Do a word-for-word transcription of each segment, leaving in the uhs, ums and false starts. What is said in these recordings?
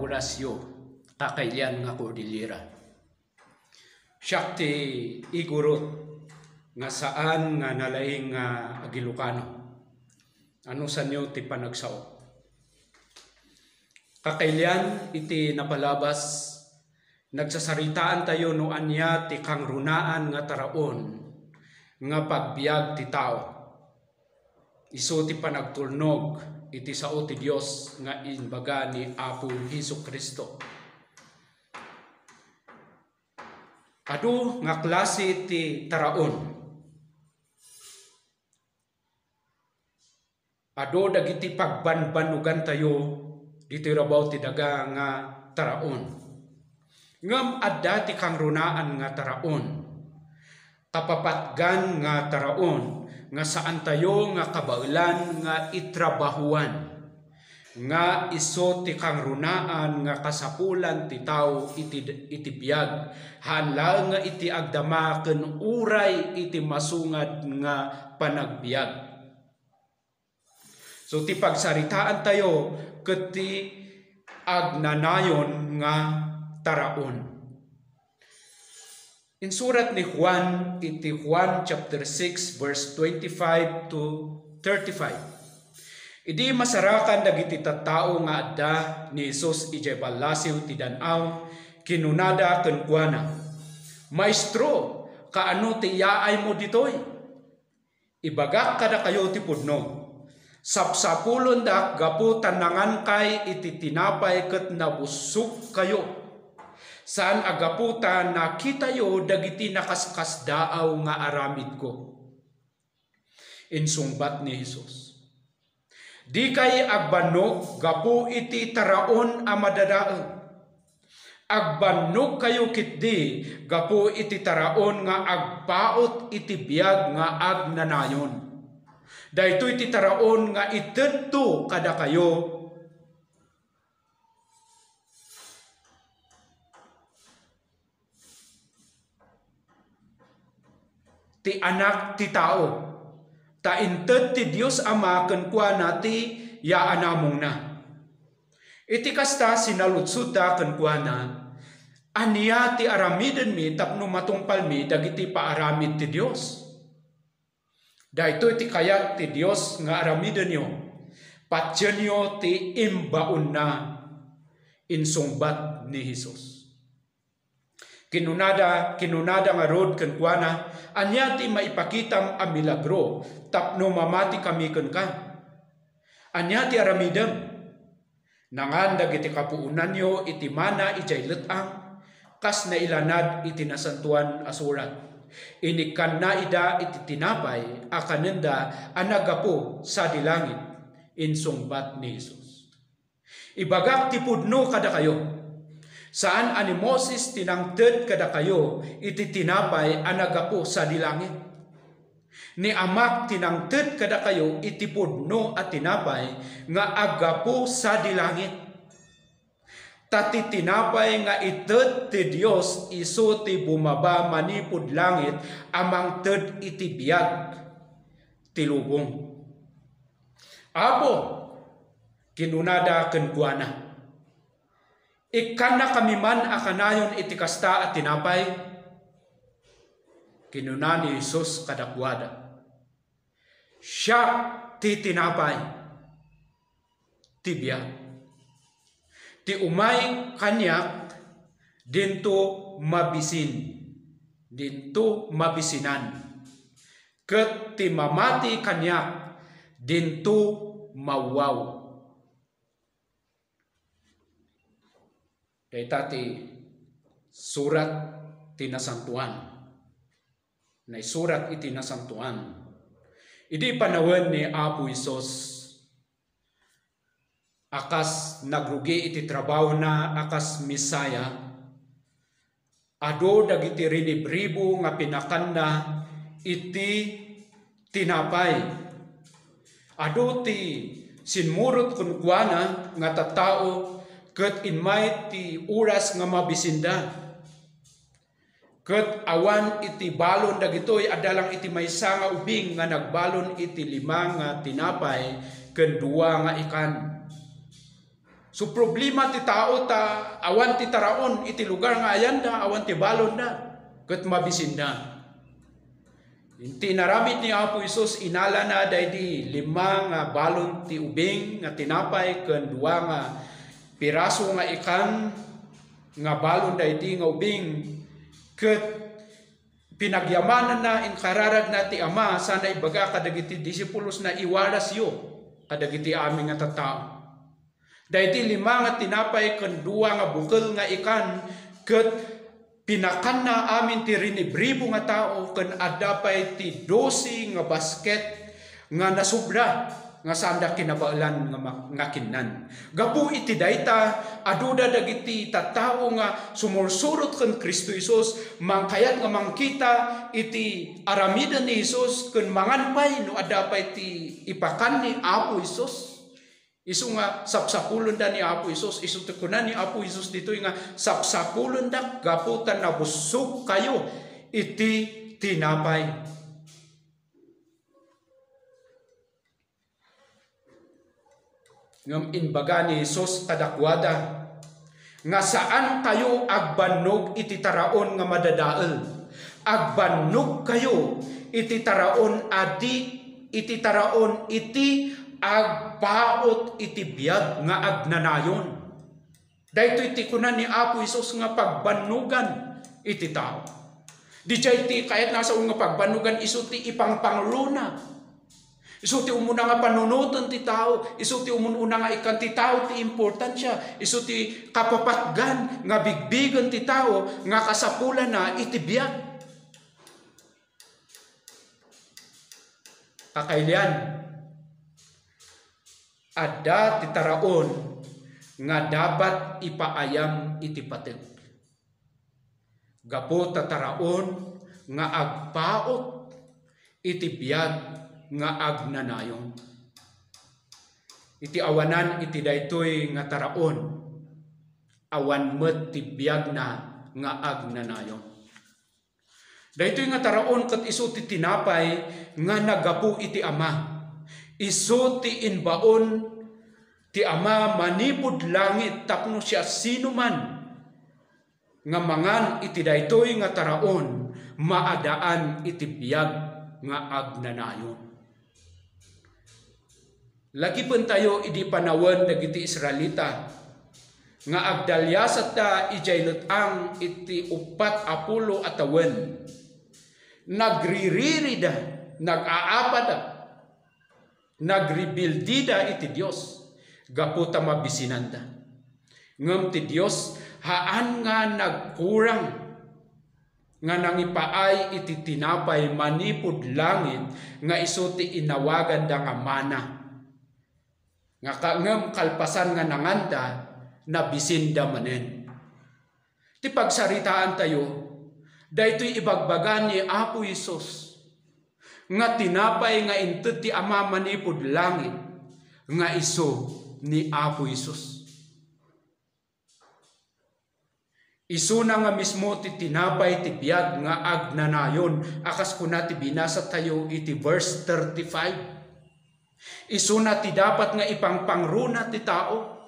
Horacio, kakailian nga Cordillera. Siak ti Igorot nga saan nga nalaing nga agIlokano. Anusanyo ti panagsao? Kakailian iti napalabas, nagsasaritaantayo no ania ti kangrunaan nga taraon nga pagbiag ti tao. Isu ti panagtulnog iti sao ti Dios nga imbaga ni Apo Jesu-Cristo. Adu nga klase ti taraon. Adu dagiti pagbanbannogantayo ditoy rabaw ti daga nga taraon. Ngem adda ti kangrunaan nga taraon. Kapapatgan nga taraon nga saantayo nga kabaelan nga itrabahoan. Nga isu ti kangrunaan nga kasapulan ti tao iti, iti biag, haan laeng nga iti agdama ken uray iti masungad nga panagbiag. So, ti pagsaritaantayo ket ti agnanayon nga taraon. Insurat ni Juan iti Juan chapter six, verse twenty-five to thirty-five. Idi masarakan dagiti tattao nga adda ni Jesus idiay ballasiw ti dan-aw, kinunada kenkuana, "Maestro, kaano ti yaaymo ditoy?" Ibagak kadakayo ti pudno. Sapsapulendak gapu ta nangankay iti tinapay ket nabusogkayo. Saan a gapu ta nakitayo dagiti nakaskasdaaw nga aramidko. Insungbat ni Jesus, "Dikay agbannog gapu iti taraon a madadael. Agbannogkayo ketdi gapu iti taraon nga agpaut iti biag nga agnanayon. Daytoy ti taraon nga itedto kadakayo ti Anak ti Tao, ta inted ti Dios Ama kenkuana ti yaanamongna." Iti kasta, sinaludsodda kenkuana, "Ania ti aramidenmi tapno matungpalmi dagiti paaramid ti Dios?" "Daytoy ti kayat ti Dios nga aramidenyo: patienyo ti imbaonna," insungbat ni Jesus. Kinunada, kinunada ngarud kenkuana, "Ania ti maipakitam a milagro tapno mamatikami kenka? Ania ti aramidem? Nangan dagiti kapuonanyo iti mana idiay let-ang, kas nailanad iti Nasantoan a Surat, 'Inikkanna ida iti tinapay a kanenda a naggapu sadi langit,'" insungbat ni Jesus. Ibagak ti pudno kadakayo, saan a ni Moses ti nangted kadakayo iti tinapay a naggapu sadi langit. Ni Amak ti nangted kadakayo iti pudno a tinapay nga aggapu sadi langit. Ta ti tinapay nga ited ti Dios isu ti bumaba manipud langit a mangted iti biag ti lubong. "Apo," kinunada kenkuana, "ikkannakami man a kanayon iti kasta a tinapay?" Kinuna ni Jesus kadakuada, "Siak ti tinapay ti biag. Ti umay kaniak, dinto mabisin, dinto mabisinan. Ket ti mamati kaniak, dinto mawwaw." Dayta ti surat ti Nasantoan. Naisurat iti Nasantoan. Idi panawen ni Apo Jesus a kas nagrugi iti trabahona a kas Messiah, adu dagiti rinibribo nga pinakanna iti tinapay. Adu ti simmurot kenkuana nga tattao, ket immay ti oras nga mabisinda. Ket awan iti balon dagitoy, adda lang iti maysa nga ubing nga nagbalon iti lima nga tinapay ken dua nga ikan. So, problema ti tao ta awan ti taraon iti lugar nga ayanda, awan ti balonda, ket mabisinda. Iti inaramid ni Apo Jesus, inalana daydi lima nga balon ti ubing nga tinapay ken dua nga piraso nga ikan nga balon daydi nga ubing, ket pinagyamananna, inkararagna ti Ama, sana ibaga kadagiti disipulosna, "Iwarasyo kadagiti amin nga tattao." Daydi lima nga tinapay ken dua nga bukel nga ikan, ket pinakanna amin ti rinibribo nga tao, ken adda pay ti dose nga basket nga nasobra nga saanda kinabaelan nga ma-, nga kinnan. Gapu iti dayta, aduda dagiti tattao nga sumursurot ken Cristo Jesus, mangkayat nga mangkita iti aramiden ni Jesus, ken mangan pay no adda pay ti ipakan ni Apo Jesus. Isu nga sapsapulenda ni Apo Jesus, isu ti kuna ni Apo Jesus ditoy nga, "Sapsapulenda gapu ta nabusog kayo iti tinapay." Ngem imbaga ni Jesus kadakuada nga, "Saan kayo agbannog iti taraon nga madadael. Agbannog kayo iti taraon a di, iti taraon iti agpaut iti biag nga agnanayon." Daytoy ti kuna ni Apo Jesus nga pagbannogan iti tao. Didiay ti kayatna a sao nga pagbannogan, isu ti ipangpangruna. Isu ti umuna nga panunoten ti tao, isu ti umun-una nga ikkan ti tao ti importansia, isu ti kapapatgan nga bigbigen ti tao nga kasapulana iti biag. Kakailian, adda ti taraon nga dapat ipaayam iti pateg. Gapu ta taraon nga agpaut iti biag nga agnanayon. Iti awanan iti daytoy nga taraon, awan met ti biagna nga agnanayon. Daytoy nga taraon ket isu ti tinapay nga naggapu iti Ama. Isu ti imbaon ti Ama manipud langit tapno siasinoman nga mangan iti daytoy nga taraon, maadaan iti biag nga agnanayon. Lagipentayo idi panawen dagiti Israelita nga agdaliasatda idiay let-ang iti uppat a pulo a tawen. Nagriririda, nag-aapada, nagrebildida iti Dios gapu ta mabisinanda. Ngem ti Dios haan nga nagkurang nga nangipaay iti tinapay manipud langit nga isu ti inawaganda nga mana. Nga ka-, ngem kalpasan nga nanganda, nabisinda manen. Ti pagsaritaantayo, daytoy ibagbaga ni Apo Jesus nga tinapay nga inted ti Ama manipud langit nga isu ni Apo Jesus. Isuna nga mismo ti tinapay ti biag nga agnanayon a kas kuna ti binasatayo iti verse thirty-five. Isuna ti dapat nga ipangpangruna ti tao.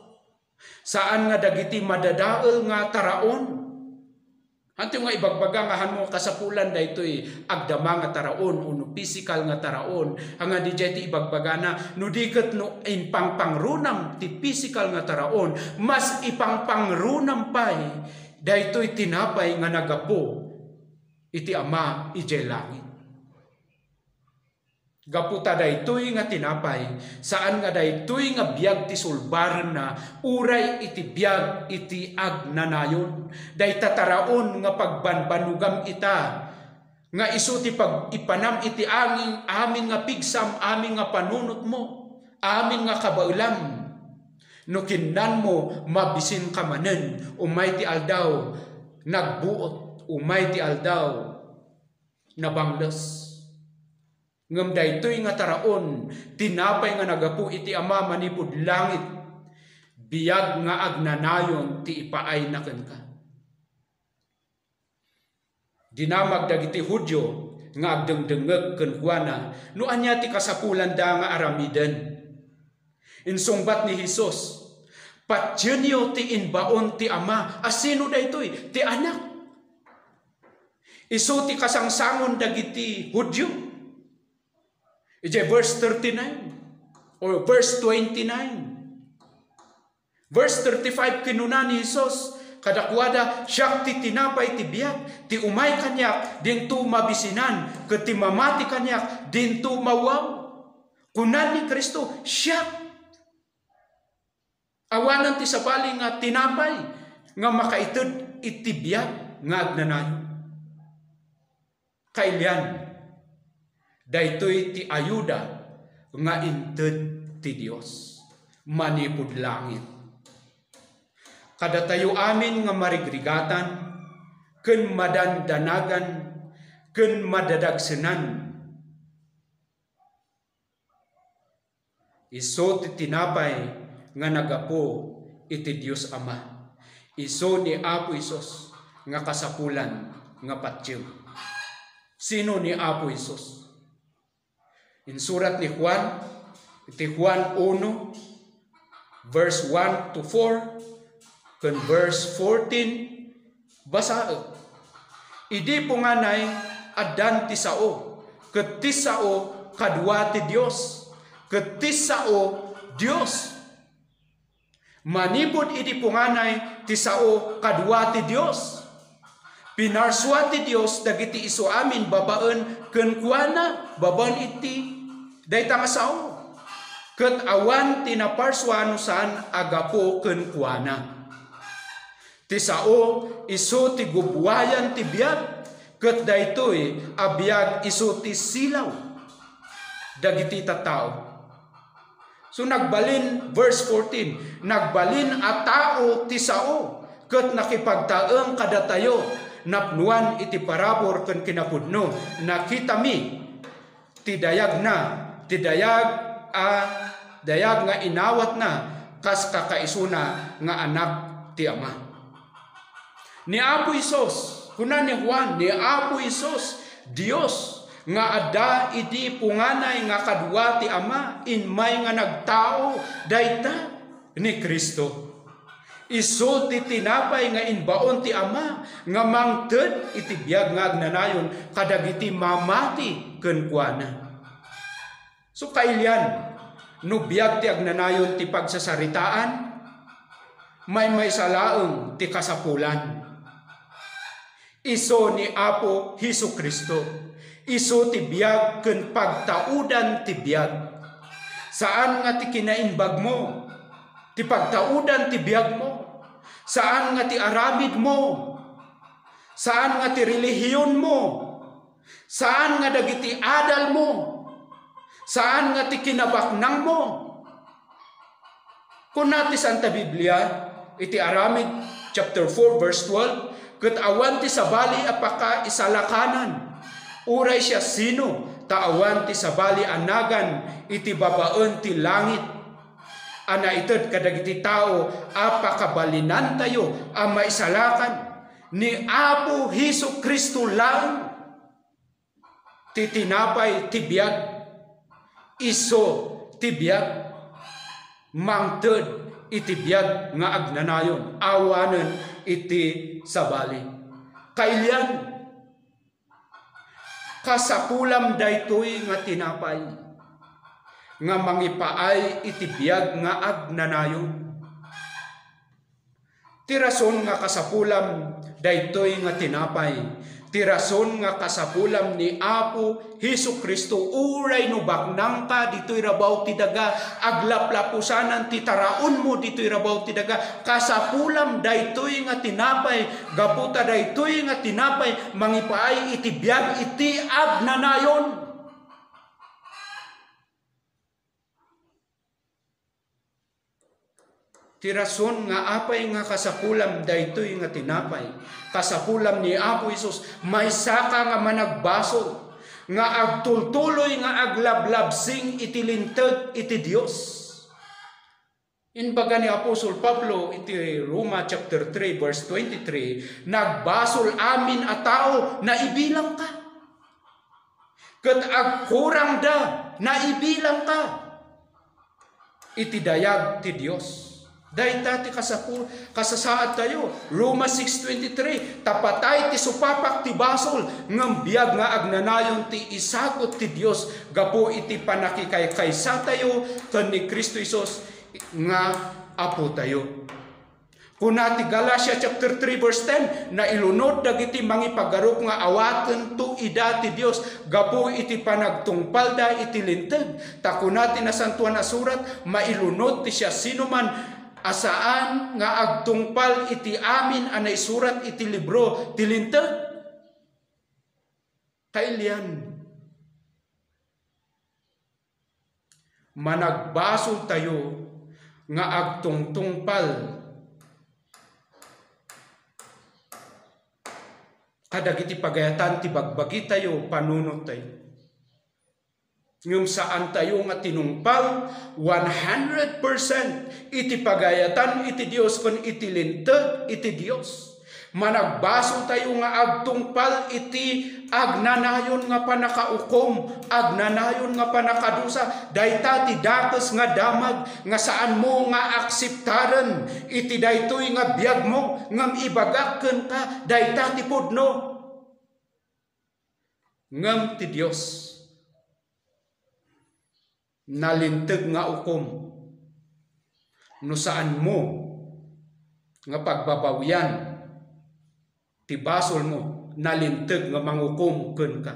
Saan nga dagiti madadael nga taraon. Anto nga ibagbaga nga hanmo kasapulan daytoy agdama nga taraon wenno pisikal nga taraon. Ania diay ti ibagbagana, no di ket no impangpangrunam ti pisikal nga taraon, mas ipangpangrunam pay daytoy tinapay nga naggapu iti Ama idiay langit. Gapu ta daytoy nga tinapay, saan nga daytoy nga biag ti sulbarenna, uray iti biag iti agnanayon. Dayta taraon nga pagbanbanogam ita, nga isu ti pag-ipanam iti angin, amin nga pigsam, amin nga panunotmo, amin nga kabaelam. No kinnanmo, mabisinka manen, umay ti aldaw, nagbuot, umay ti aldaw, nabangles. Ngem daytoy nga taraon, tinapay nga naggapu iti Ama manipud langit, biag nga agnanayon ti ipaayna kenka. Dinamag dagiti Judio nga agdengdengngeg kenkuana no ania ti kasapulanda nga aramiden. Insungbat ni Jesus, Patienyo ti imbaon ti Ama. A sino daytoy? Ti Anak. Isu ti kasangsangon dagiti Judio. Idiay verse thirty-nine or verse twenty-nine. Verse thirty-five, kinuna ni Jesus kadakuada, "Siak ti tinapay ti biag. Ti umay kaniak, dinto mabisinan, ket ti mamati kaniak, dinto mawaw." Kuna ni Cristo, "Siak." Awanen ti sabali nga tinapay nga makaited iti biag nga agnanayon. Kailian, daytoy ti ayuda nga inted ti Dios manipud langit. Kadatayo amin nga marigrigatan ken madandanagan ken madadagsenan, isu ti tinapay nga naggapu iti Dios Ama. Isu ni Apo Jesus nga kasapulan nga patiem. Sino ni Apo Jesus? Insurat ni Juan, iti Juan uno, verse one to four, ken verse fourteen, basaek. Idi punganay, addan ti sao, ket ti sao kadua ti Dios, ket ti sao Dios. Manipud idi punganay ti sao kadua ti Dios, pinarsua ti Dios dagiti isu amin babaen kenkuana, babaen iti dayta nga sao. Ket awan ti naparsua no saan a gapu kenkuana. Ti sao isu ti gubbuayan ti biag, ket daytoy a biag isu ti silaw dagiti tattao. So, nagbalin, verse fourteen, nagbalin a tao ti sao, ket nakipagtaeng kadatayo, napnoan iti parabur ken kinapudno. Nakitami ti dayagna, ti dayag a, dayag nga inawatna, kas kakaisuna nga Anak ti Ama. Ni Apo Jesus, kuna ni Juan, ni Apo Jesus, Dios nga adda idi punganay nga kadua ti Ama, immay nga nagtao, dayta ni Cristo. Isu ti tinapay nga imbaon ti Ama nga mangted iti biag nga agnanayon kadagiti mamati kenkuana. So, kailian, no biag ti agnanayon ti pagsasaritaan, maymaysa laeng ti kasapulan. Isu ni Apo Jesu-Cristo. Isu ti biag ken pagtaudan ti biag. Saan nga ti kinaimbagmo ti pagtaudan ti biagmo. Saan nga ti aramidmo. Saan nga ti relihiyonmo. Saan nga dagiti adalmo. Saan nga ti kinabaknangmo. Kuna ti Santa Biblia iti Aramid chapter four verse twelve, "Ket awan ti sabali a pakaisalakanan, uray siasino, ta awan ti sabali a nagan iti babaen ti langit a naited kadagiti tao a pakabalinantayo a maisalakan, ni Apo Jesu-Cristo laeng." Ti tinapay ti biag, isu ti biag, mangted iti biag nga agnanayon, awanen iti sabali. Kailian, kasapulam daytoy nga tinapay nga mangipaay iti biag nga agnanayon. Ti rason nga kasapulam daytoy nga tinapay, ti rason nga kasapulam ni Apo Jesu-Cristo, uray no baknangka ditoy rabaw ti daga, aglaplapusanan ti taraonmo ditoy rabaw ti daga, kasapulam daytoy nga tinapay, gapu ta daytoy nga tinapay mangipaay iti biag iti agnanayon. Ti rason nga apay nga kasapulam daytoy nga tinapay, kasapulam ni Apo Jesus, maysaka nga managbasol, nga agtultuloy nga aglablabsing iti linteg iti Dios. Imbaga ni Apostol Pablo iti Roma chapter three, verse twenty-three, "Nagbasol amin a tao, naibilangka. Ket agkurangda, naibilangka iti dayag ti Dios." Dayta ti kasapu-, kasasaadtayo. Roma six twenty-three, "Ta patay ti supapak ti basol, ngem biag nga agnanayon ti isagut ti Dios gapu iti pannakikaysatayo ken ni Cristo Jesus nga Apotayo." Kuna ti Galatia chapter three verse ten, "Nailunod dagiti mangipagarup nga awatento ida ti Dios gapu iti panagtungpalda iti Linteg." Ta kuna ti Nasantoan a Surat, "Mailunod ti siasinoman a saan nga agtungpal iti amin a naisurat iti libro ti Linteg." Kailian, managbasoltayo nga agtungtungpal kadagiti pagayatan ti bagbagitayo, panunottayo. Ngem saantayo nga tinungpal one hundred percent iti pagayatan iti Dios ken iti Linteg iti Dios. Managbasoltayo nga agtungpal iti agnanayon nga pannakaukom, agnanayon nga pannakadusa. Dayta ti dakes nga damag nga saanmo nga akseptaren iti daytoy nga biagmo, ngem ibagak kenka, dayta ti pudno. Ngem ti Dios, nalinteg nga ukom. No saanmo nga pagbabawian ti basolmo, nalinteg nga mangukom kenka.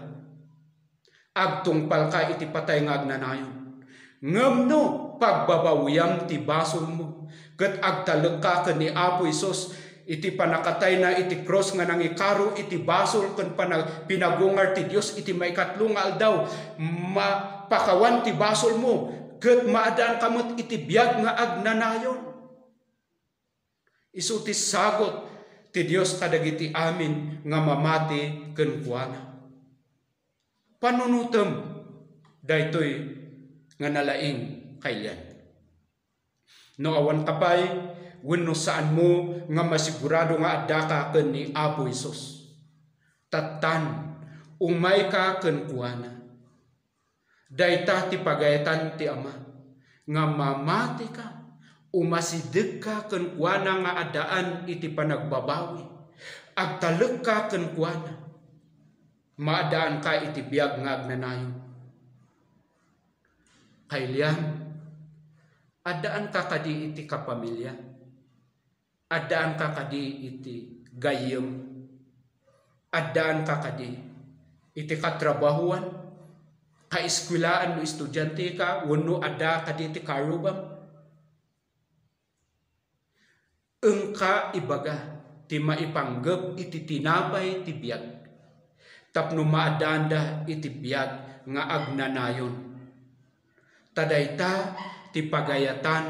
Agtungpalka iti patay nga agnanayon. Ngem no pagbabawiam ti basolmo, ket agtalekka ken ni Apo Jesus iti pannakatayna iti krus nga nangikaro iti basol ken pana-, pinagungar ti Dios iti maikatlo nga aldaw, mapakawan ti basolmo, ket maaddaanka met iti biag nga agnanayon. Isu ti sagut ti Dios kadagiti amin nga mamati kenkuana. Panunotem daytoy nga nalaing, kailian. No awan ka pay, wenno saanmo nga masigurado nga addaka ken ni Apo Jesus, tattan, umayka kenkuana. Dayta ti pagayatan ti Ama, nga mamatika, umasidegka kenkuana nga addaan iti panagbabawi, agtalekka kenkuana, maaddaanka iti biag nga agnanayon. Kailian, addaanka kadi iti kapamilya? Addaanka kadi iti gayyem? Addaanka kadi iti katrabahuan, kaeskuelaan no estudianteka, wenno adda kadi iti karubam? Inka ibaga ti maipanggep iti tinapay ti biag, tapno maaddaanda iti biag nga agnanayon. Ta dayta ti pagayatan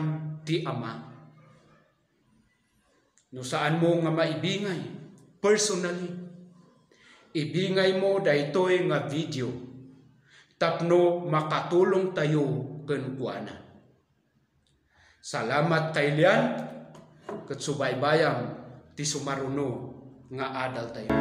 ti Ama. No saanmo nga maibingay personally, ibingaymo daytoy nga video tapno makatulongtayo kenkuana. Salamat, kailian, ket subaybayam ti sumaruno nga adaltayo.